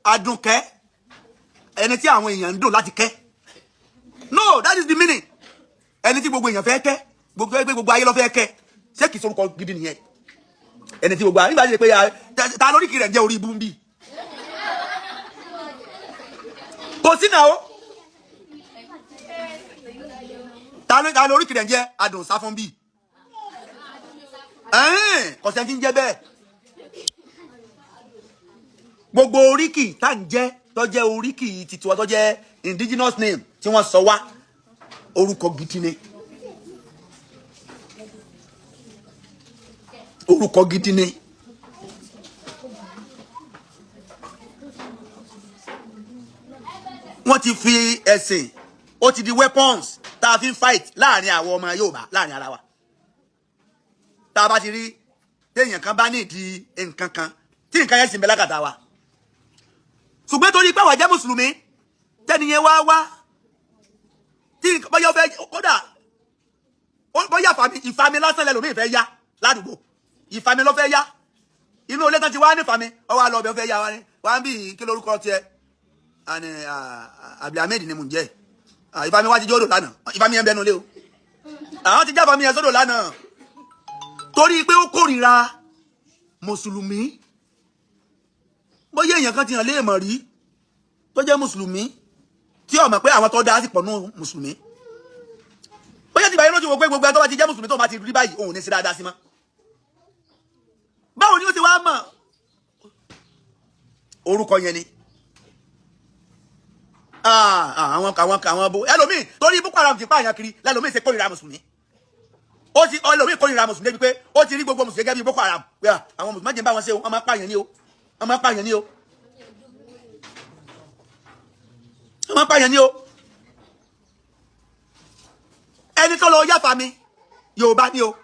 A: Àdùkẹ́, ẹni tí àwọn èèyàn ń dùn láti kẹ́. No, that is the meaning. Ẹni tí gbogbo èèyàn fẹ́ kẹ́, gbogbo ẹgbẹ́, gbogbo ayé ló fẹ́ kẹ́. Ṣé kìí sorúkọ gidi nìyẹn? Ẹni tí gbogbo ayé nígbà tí pé ta lórí kìí rẹ̀ ń jẹ́ orí ibú ń bì kò sí náà o. Ta lórí kìí rẹ̀ ń jẹ́ adùn sáfún bì kò sẹ́ni tí ń jẹ́ bẹ́ẹ̀. Gbogbo oríkì tá ń jẹ́, tó jẹ́ oríkì titiwa, tó jẹ́ indigenous name tí wọ́n sọ wá, orúkọ gidi ni, orúkọ gidi ni. Wọ́n ti fi ẹ̀sìn, ó ti di weapons tá a fi ń fight láàrin àwọn ọmọ Yorùbá, láàrin ara wa. Tá a bá ti rí téèyàn kan bá ní ìdí nǹkan kan, tí nǹkan yẹn sì ń bẹ lákàtà wa, ṣùgbọ́n torí pé àwa jẹ́ mùsùlùmí, tẹ́niyẹn wá wá tí bóyá ó fẹ́, kódà bóyá ìfami lásán lẹ́lòmíì fẹ́ yá ládùúgbò, ìfami ló fẹ́ yá. Inú ilé tán ti wá ní ìfami, ọwọ́ àlọ́ ọbẹ̀ fẹ́ yá wa ní wá ń bí. Kí lórúkọ tiẹ̀? Àní Abdulhamid ni mò ń jẹ́. Ìfami wá ti jó odò lánàá. Ìfami yẹn bẹnu lé o, àwọn ti jáfami yẹn sódò lánàá torí pé ó kórìíra mùsùlùmí. Bóyá èèyàn kan ti hàn léèmọ̀ rí tó jẹ́ mùsùlùmí, tí ó mọ̀ pé àwọn tó dá sí pọ̀ nù mùsùlùmí, bóyá ti báyìí ló ti wò pé gbogbo ẹni tó bá ti jẹ́ mùsùlùmí tó bá ti rí báyìí, òun ní sí dáadáa sí mọ́. Báwo ni ó ti wá mọ̀ orúkọ yẹn ni? Àwọn àwọn àwọn bo ẹlòmíì torí Boko Haram ti pààyàn kiri, lẹlòmíì ṣe kórìíra mùsùlùmí. Ó ti ẹlòmíì kórìíra mùsùlùmí débi pé ó ti rí gbogbo mùsùlùmí gẹ́gẹ́ bí Boko Haram, pé àwọn mùsùlùmí má jẹ́ bá wọn ṣe o, wọ́n máa pààyàn ní o, wọ́n máa pààyàn ní o, wọ́n máa pààyàn ní o. Ẹni tó lọ yáfa mi, Yorùbá ni o,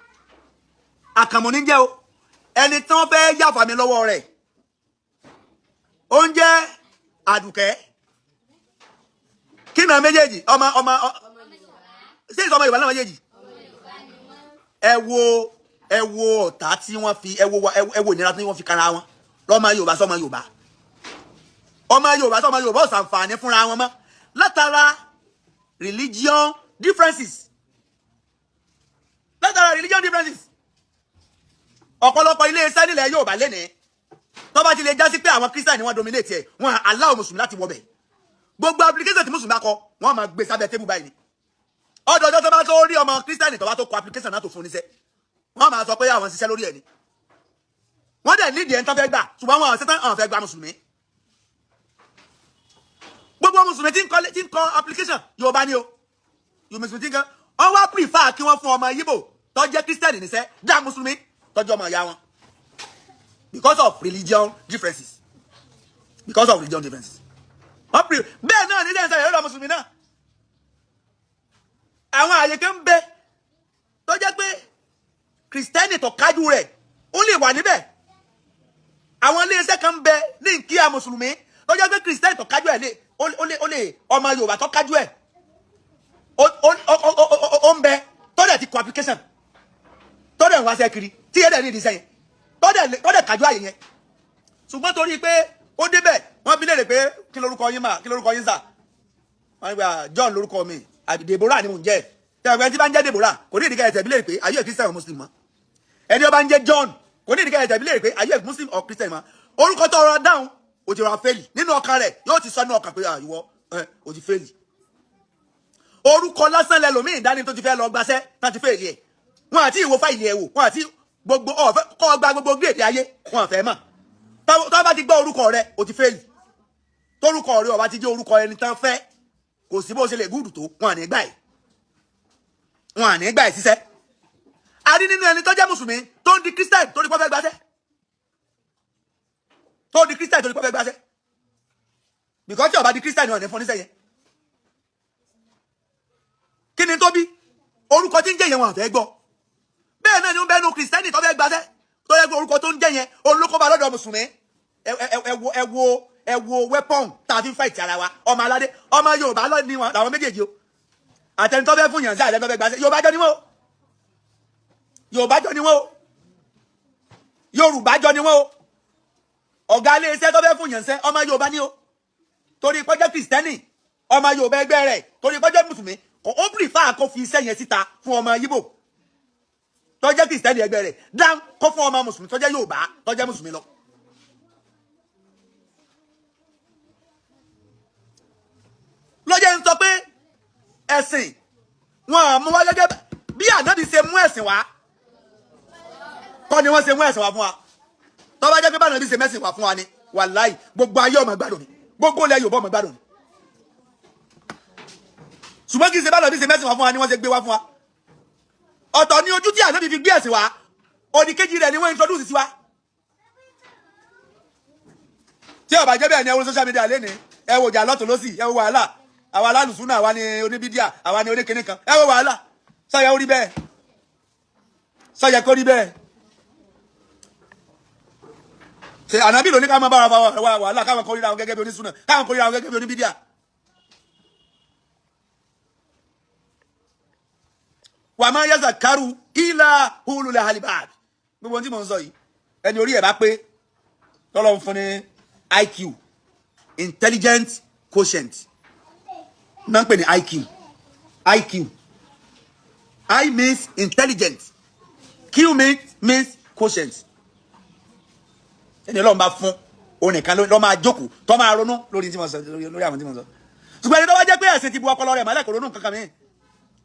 A: Àkànmú ní jẹ́ o. Ẹni tí wọ́n fẹ́ yáfa mi lọ́wọ́ rẹ̀, ó ń jẹ́ Àdùkẹ́. Kí náà méjèèjì ọmọ ọmọ ṣé ìsọmọ Yorùbá náà méjèèjì? Ẹ wo, ẹ wo ọ̀tá tí wọ́n fi, ẹ wo, ẹ wo ìnira tí wọ́n fi kára wọn lọ́mọ Yorùbá sọmọ Yorùbá, ọmọ Yorùbá sọmọ Yorùbá ò ṣàǹfààní fúnra wọn mọ́ látara religion differences, látara religion differences. Ọ̀pọ̀lọpọ̀ ilé iṣẹ́ nílẹ̀ Yorùbá lénìí, tó bá ti lè já sí pé àwọn Christian ni wọ́n dominate ẹ̀, wọ́n allow mùsùlùmí láti wọbẹ̀. Gbogbo application tí mùsùlùmí bá kọ, wọ́n máa gbé sábẹ́ tébù báyìí ni. Ọdọọdọ tó bá tó rí ọmọ Christian tó bá tó kọ application náà tó fún níṣẹ́, wọ́n máa sọ pé àwọn ṣiṣẹ́ lórí ẹ̀ ni. Wọ́n dẹ̀ nídìí ẹ̀ ń tán fẹ́ gbà, ṣùgbọ́n wọn ṣetán, àwọn fẹ́ gba mùsùlùmí. Gbogbo mùsùlùmí tí ń kọ application, Yorùbá ni o, Yorùbá mùsùlùmí tí ń kọ, wọ́n wá prefer kí wọ́n fún ọmọ Yíbò tó jẹ́ Christian níṣẹ́ dá mùsùlùmí tó jẹ́ ọmọ ìyá wọn, because of religion differences, because of religion differences. Wọ́n pre bẹ́ẹ̀ náà ní sẹ́yìn sẹ́yìn lọ́dọ̀ mùsùlùmí náà. Àwọn àyè kan ń bẹ tó jẹ́ pé kìrìsìtẹ́nì tó kájú rẹ̀ ó lè wà níbẹ̀. Àwọn iléeṣẹ́ kan ń bẹ ní nkíyà mùsùlùmí tó jẹ́ pé kìrìsìtẹ́nì tó kájú ẹ̀ lè ó lè, ọmọ Yorùbá tó kájú ẹ̀ ó ń bẹ tó dẹ̀ ti kọ application, tó dẹ̀ ń wáṣẹ́ kiri, tí yẹ́ dẹ̀ ní ìdíṣẹ́ yẹn, tó dẹ̀ kájú àyè yẹn. Ṣùgbọ́n torí pé ó débẹ̀, wọ́n bi léèrè pé kí lorúkọ yín mà, kí lorúkọ yín sà? Wọ́n ní pé John lorúkọ mi, àbí Deborah ni mò ń jẹ́. Tí àwọn ẹni tí bá ń jẹ́ Deborah, kò ní ìdíkẹ́ ẹ̀tẹ̀ bi léèrè pé are you a Christian or Muslim mọ́. Ẹni ó bá ń jẹ́ John, kò ní ìdíkẹ́ ẹ̀tẹ̀ bi léèrè pé are you a Muslim or Christian mọ́. Orúkọ tó rọra dáhùn, o ti rọra fail nínú ọkàn rẹ̀, yóò ti sọ nínú ọkàn pé ìwọ ẹ o ti fail. Orúkọ lásán lẹlòmíì dání tó ti fẹ́ lọ gbaṣẹ́ láti fail ẹ̀. Wọn àti ìwò fáìlì ẹ̀ wò, wọn àti gbogbo ọ̀fẹ́ kọ́ gba gbogbo grade ayé, wọn àfẹ́ mọ̀. Tó bá ti gbọ́ orúkọ rẹ̀, o ti fail. Torúkọ rẹ̀ ó bá ti jẹ́ orúkọ ẹni tán fẹ́, kò sí bó ṣe lè gúdù tó, wọn à ní gbà ẹ̀, wọn à ní gbà ẹ̀ síṣẹ́. A rí nínú ẹni tó jẹ́ mùsùlùmí tó ń di Christian torí pé ó fẹ́ gbaṣẹ́, tó di Christian torí pé ó fẹ́ gbaṣẹ́, because tí ó bá di Christian, wọn ní fún níṣẹ́ yẹn. Kí ni tó bí? Orúkọ tí ń jẹ́ yẹn, wọn àfẹ́ gbọ́. Bẹ́ẹ̀ náà ni ó ń bẹ́nu Christian tó fẹ́ gbaṣẹ́, tó yẹ pé orúkọ tó ń jẹ́ yẹn olókóbá lọ́dọ̀ mùsùlùmí. Ẹ wo, ẹ wo, Ẹ wo weapon tá a fi ń fight ara wa. Ọmọ aládé, ọmọ Yorùbá lọ ní wọn làwọn méjèèjì o. Àtẹnitọ́ fẹ́ fún yàn sí, àtẹnitọ́ fẹ́ gbàṣẹ, Yorùbá jọ ni wọ́n o. Yorùbá jọ ni wọ́n o. Yorùbá jọ ni wọ́n o. Ọ̀gá ilé iṣẹ́ tó fẹ́ fún yàn sẹ́, ọmọ Yorùbá ni o. Torí pọ́jẹ́ Kristẹni, ọmọ Yorùbá ẹgbẹ́ rẹ̀, torí pọ́jẹ́ Mùsùlùmí, kò ó prefer kó fi iṣẹ́ yẹn síta fún ọmọ Yíbò tó jẹ́ Kristẹni ẹgbẹ́ rẹ̀ dán kó fún ọmọ Mùsùlùmí tó jẹ́ Yorùbá, tó jẹ́ Mùsùlùmí lọ. Lọ́jọ́ ń sọ pé ẹ̀sìn wọn à mú wá gẹ́gẹ́ bí Ànábì ṣe mú ẹ̀sìn wá kọ́ ni wọ́n ṣe mú ẹ̀sìn wá fún wa. Tó bá jẹ́ pé báwọn Ànábì ṣe mẹ́sìn wá fún wa ni, wàláì, gbogbo ayé ọmọ gbádùn ni, gbogbo ilẹ̀ Yorùbá ọmọ gbádùn ni. Ṣùgbọ́n kì í ṣe báwọn Ànábì ṣe mẹ́sìn wá fún wa ni wọ́n ṣe gbé wá fún wa. Ọ̀tọ̀ ni ojú tí Ànábì fi gbé ẹ̀sìn wá, òdìkejì rẹ̀ ni wọ́n introduce sí wa. Tí ó bá jẹ́ bẹ́ẹ̀ ni, ẹ wo social media lénìí, ẹ wo ìjà lọ́tún lọ́sì, ẹ wo wàhálà. Àwa alálùsùn náà, àwa ni oníbídíà, àwa ni oníkinní kan. Ẹ wo wàhálà. Sọyẹ ó rí bẹ́ẹ̀? Sọyẹ kó rí bẹ́ẹ̀? Ṣe Ànábì ló ní ká máa bára wa wàhálà, káwọn kórìíra àwọn gẹ́gẹ́ bí onísùnà, káwọn kórìíra àwọn gẹ́gẹ́ bí oníbídíà? Wà máa yẹ́sà kárù ilà hulul halibad. Gbogbo ohun tí mò ń sọ yìí, ẹni orí ẹ̀ bá pé, tọ́lọ́ ń fún ní IQ, intelligent quotient náà ń pè ní IQ. IQ, I means intelligent, Q means quotient. Ẹni Ọlọ́run bá fún òun nìkan ló máa jókòó tó máa ronú lórí tí mo sọ, lórí àwọn tí mo sọ. Ṣùgbọ́n ẹni tó bá jẹ́ pé ẹ̀sìn ti bu ọpọlọ rẹ̀ mọ́lẹ̀, kò ronú nǹkan kan mi.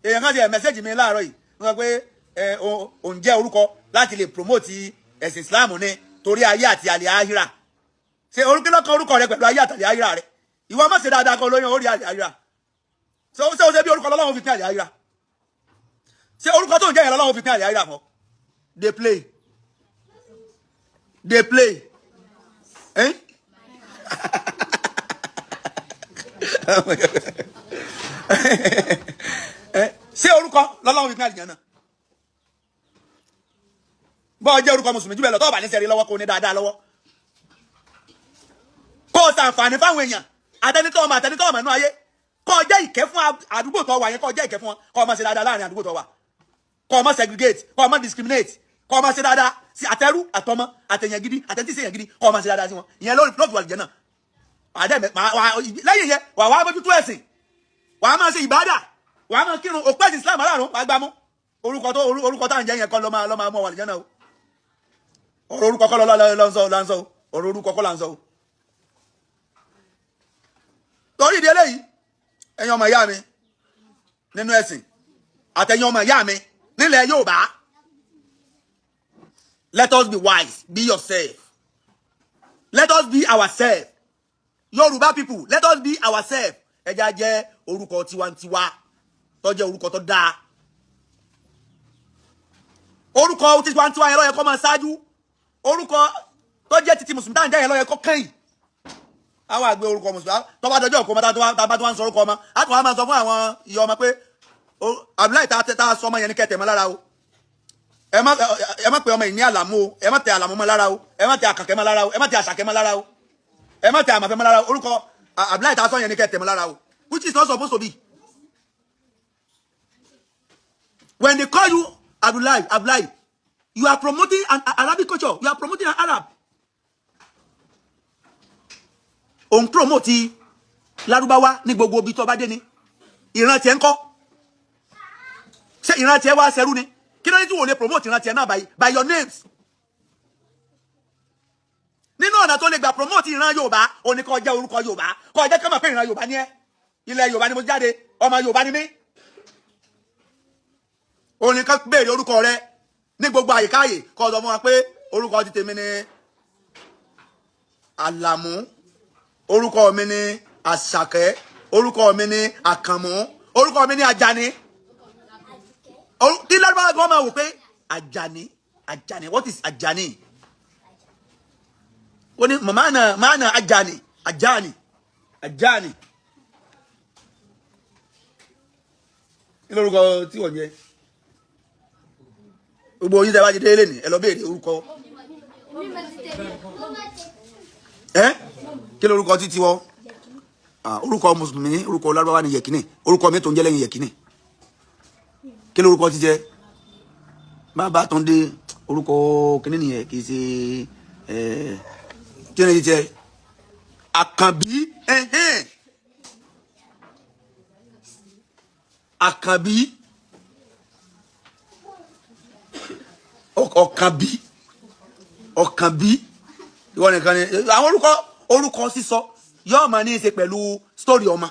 A: Èèyàn kan ti ẹ̀ message mi láàárọ̀ yìí, wọ́n sọ pé ẹ òun jẹ́ orúkọ láti lè promote ẹ̀sìn Islam ní torí ayé àti àlè àhírà. Ṣe orúkọ lọ́kàn orúkọ rẹ pẹ̀lú ayé àtàlè àhírà rẹ? Ìwọ má ṣe dáadáa kan lóyún orí àlè àhírà. Ṣé ó ṣe bí orúkọ lọ́lọ́run fi pín àlè àhírà? Ṣé orúkọ tó ń jẹ́ yẹn lọ́lọ́run fi pín àlè àhírà fún? Dey play, dey play, eh? Ṣé orúkọ lọ́lọ́run fi pín àlè náà? Bọ́ ọ jẹ́ orúkọ mùsùlùmí jù bẹ́ẹ̀ lọ, tọ́ọ̀ bá ní sẹ́rí lọ́wọ́, kó ní dáadáa lọ́wọ́, kó o ṣàǹfààní fáwọn èèyàn, àtẹnitọ́ ọmọ, àtẹnitọ́ ọmọ inú ayé, kó o jẹ́ ìkẹ́ fún àdúgbò tó wà yẹn, kó o jẹ́ ìkẹ́ fún wọn, kó o máa ṣe dáadáa láàrin àdúgbò tó wà, kó o máa segregate, kó o máa discriminate, kó o máa ṣe dáadáa sí àtẹrú àtọmọ àtẹyàn gidi, àtẹntí sèyàn gidi, kó o máa ṣe dáadáa sí wọn. Ìyẹn lórí lọ́ọ̀fù àlùjẹ náà. Lẹ́yìn yẹn, wà wá mójútó ẹ̀sìn, wà á máa ṣe ìbádà, wà á máa kírun òpó ẹ̀sìn Islam aláàrùn, wà á gbámú. Orúkọ tó orúkọ tá à ń jẹ́ yẹn kọ́ ló máa mú ọ wà àlùjẹ náà o. Ọ̀rọ̀ orúkọ kọ́ ló ń sọ, ọ̀rọ̀ orúkọ kọ́ là ń sọ o. Torí ìdí eléyìí, ẹ̀yin ọmọ ìyá mi nínú ẹ̀sìn, àtẹ̀yin ọmọ ìyá mi nílẹ̀ Yorùbá, let us be wise, be yourself, let us be ourselves. Yorùbá people, let us be ourselves. Ẹja jẹ́ orúkọ tiwantiwa tó jẹ́ orúkọ tó dáa. Orúkọ tiwantiwa yẹn ló yẹ kó máa ṣáájú. Orúkọ tó jẹ́ titi mùsùlùmí tá à ń jẹ́ yẹn ló yẹ kó kẹ́yìn. Àwọn àgbẹ̀ orúkọ mùsùlùmí, tó bá dọjọ́ òkú ọmọ, tá bá tó wá ń sọ orúkọ ọmọ, á tún wá máa sọ fún àwọn ìyá ọmọ pé Abdullahi tá a sọ ọmọ yẹn ní kẹtẹ mọ́ lára o. Ẹ má pe ọmọ yìí ní Àlàmú o, ẹ má tẹ Àlàmú mọ́ lára o, ẹ má tẹ Àkànkẹ́ mọ́ lára o, ẹ má tẹ Àṣàkẹ́ mọ́ lára o, ẹ má tẹ Àmàfẹ́ mọ́ lára o. Orúkọ Abdullahi tá a sọ yẹn ní kẹtẹ mọ́ lára o, which is not supposed to be. When they call you Abdullahi, Abdullahi, you are promoting an Arabic culture, you are promoting an Arab. Òun promote Lárúbáwá ní gbogbo ibi tó bá dé ni. Ìran tiẹ̀ ń kọ́, ṣé ìran tiẹ̀ wá ṣẹrú ni? Kí ló dé tí wò lè promote ìran tiẹ̀ náà by your names? Nínú ọ̀nà tó lè gbà promote ìran Yorùbá, òun ni kó jẹ́ orúkọ Yorùbá, kó jẹ́ kí wọ́n mọ̀ pé ìran Yorùbá ni ẹ́. Ilẹ̀ Yorùbá ni mo jáde, ọmọ Yorùbá ni mí. Òun ni ká béèrè orúkọ rẹ ní gbogbo àyíkáyè, kó sọ fún wa pé orúkọ ti tèmi ni Àlàmú, orúkọ mi ni Àṣàkẹ́, orúkọ mi ni Àkànmú, orúkọ mi ni Àjàní. Kí Lárúbáwá gan máa wò pé Àjàní, Àjàní, what is Àjàní? Ó ní màmá náà Àjàní, Àjàní, Àjàní. Kí lórúkọ tí wọ́n jẹ́? Gbogbo yín tẹ́ bá ti délé ní, ẹ lọ béèrè orúkọ. Ẹ Kí lorúkọ títí wọ́? Orúkọ mùsùlùmí, orúkọ lárúbáwá ni Yẹ̀kínì. Orúkọ mi tó ń jẹ́ lẹ́yìn Yẹ̀kínì, kí lorúkọ títẹ? Bàbá tó ń dé orúkọ kínní nìyẹn, kì í ṣe ẹ. Kí ni títẹ? Àkànbí, ẹhẹ́n. Àkànbí, Ọ̀kànbí, Ọ̀kànbí, ìwọ nìkan ni. Àwọn orúkọ, orúkọ sísọ yóò máa ní í ṣe pẹ̀lú sítórì ọmọ.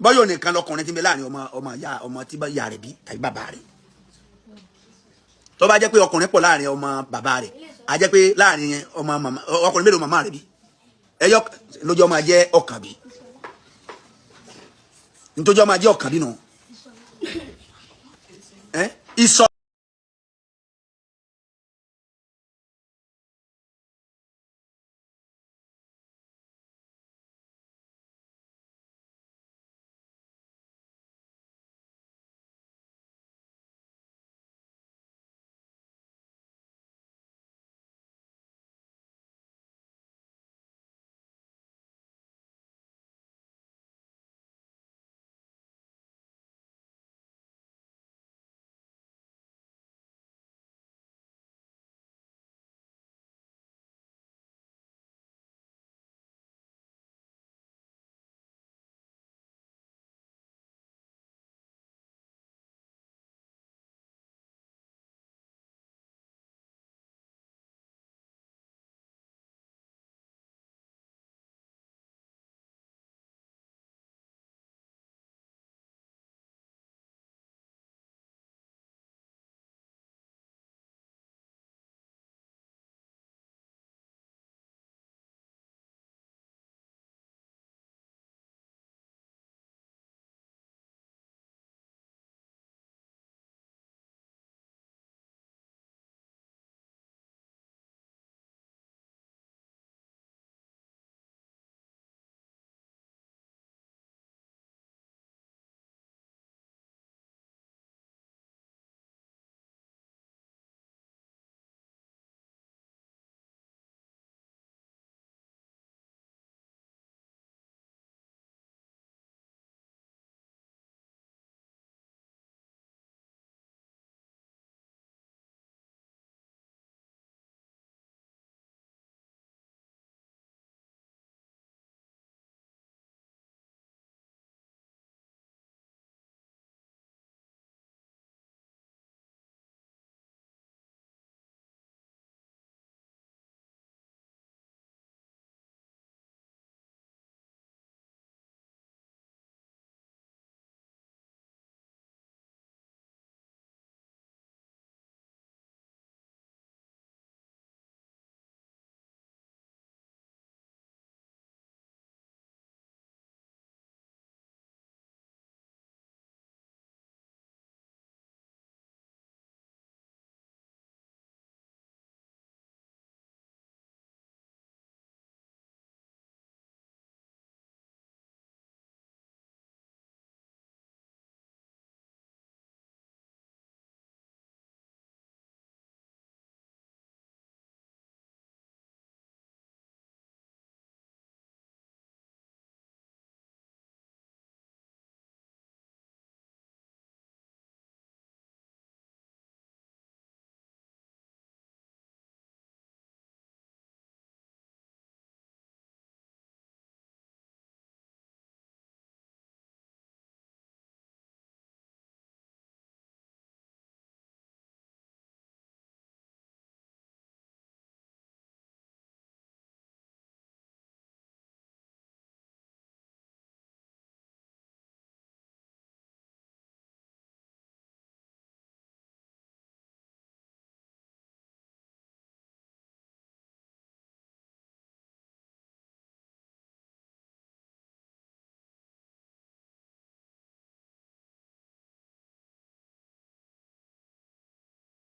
A: Bọ́yọ̀ nìkan lọkùnrin tí ń bẹ láàrin ọmọ, ọmọ ìyá ọmọ tí ìyá rẹ̀ bí tàbí bàbá rẹ̀. Tó bá jẹ́ pé ọkùnrin pọ̀ láàrin ọmọ bàbá rẹ̀, á jẹ́ pé láàrin ọmọ màmá, ọkùnrin mélòó màmá rẹ̀ bí? Ẹyọ lójú ọmọ jẹ́ Ọ̀kànbí, nítorí ọmọ jẹ́ Ọ̀kànbí nù. Ẹ ìsọ.